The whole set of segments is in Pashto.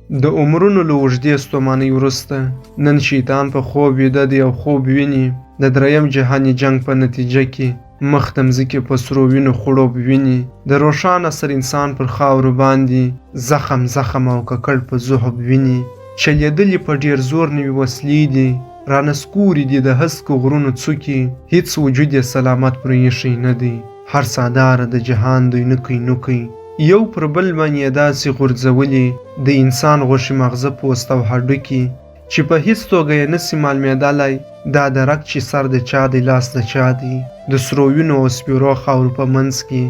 د عمرونو له اوږدې ستومانۍ وروسته نن شیطان په خوب ویده دی او خوب ویني. د دریم جهاني جنګ په نتیجه کې مخ د مځکې په سرو وینو خړوب ویني. د روښان عصر انسان پر خاورو باندې زخم زخم او ککړ په ذهب ویني. چلېدلې په ډېر زور نوې وسلې دي، رانسکورې دي د هسکو غرونو څوکې. هیڅ وجود یې سلامت پرې ایښی نه دی، هر ساداره د جهان دی نوکی نوکی. یو پر بل باندې یې داسې غورځولي د انسان غوښې ماغزه پوست او هډوکي چې په هیڅ توګه یې نسي معلومېدلای دا درک چې سر د چا دی لاس د چا دی. د سرو وینو او سپیرو خاورو په منځ کې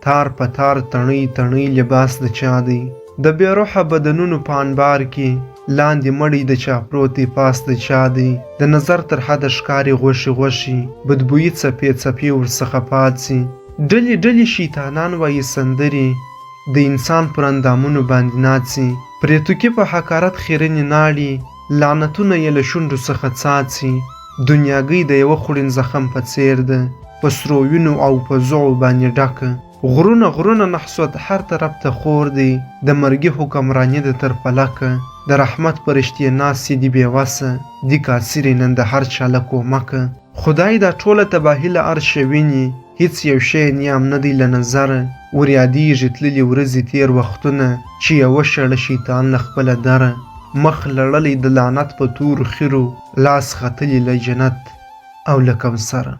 تار په تار تڼۍ تڼۍ لباس د چا دی. د بې روحه بدنونو په انبار کې لاندې مړی د چا پروت دی پاس د چا دی. د نظر تر حده ښکاري غوښې غوښې بدبویي څپې څپې ورڅخه پاڅي. ډلې ډلې شیطانان وایي سندرې د انسان پر اندامونو باندې ناڅي. پرې توکي په حقارت خیرنې ناړي لعنتونه یې له شونډو څخه څاڅي. دنیاګۍ د یوه خوړین زخم په څېر ده په سرو وینو او په زوعو باندې ډکه. غرونه غرونه نحسوت هر طرف ته خور دی د مرګي حکمراني ده تر فلکه. د رحمت پرښتې ناستې دي بې وسه دي کاسرې نن د هر چا له کومکه. خدای دا ټوله تباهي له عرشه ویني هیڅ یو شی یې نیام نه دی له نظره. وریادیږي تللي ورځې تېر وختونه چې یې وشړه شیطان له خپله دره. مخ لړلی د لعنت په تورو خیرو لاس ختلی له جنت او له کوثره.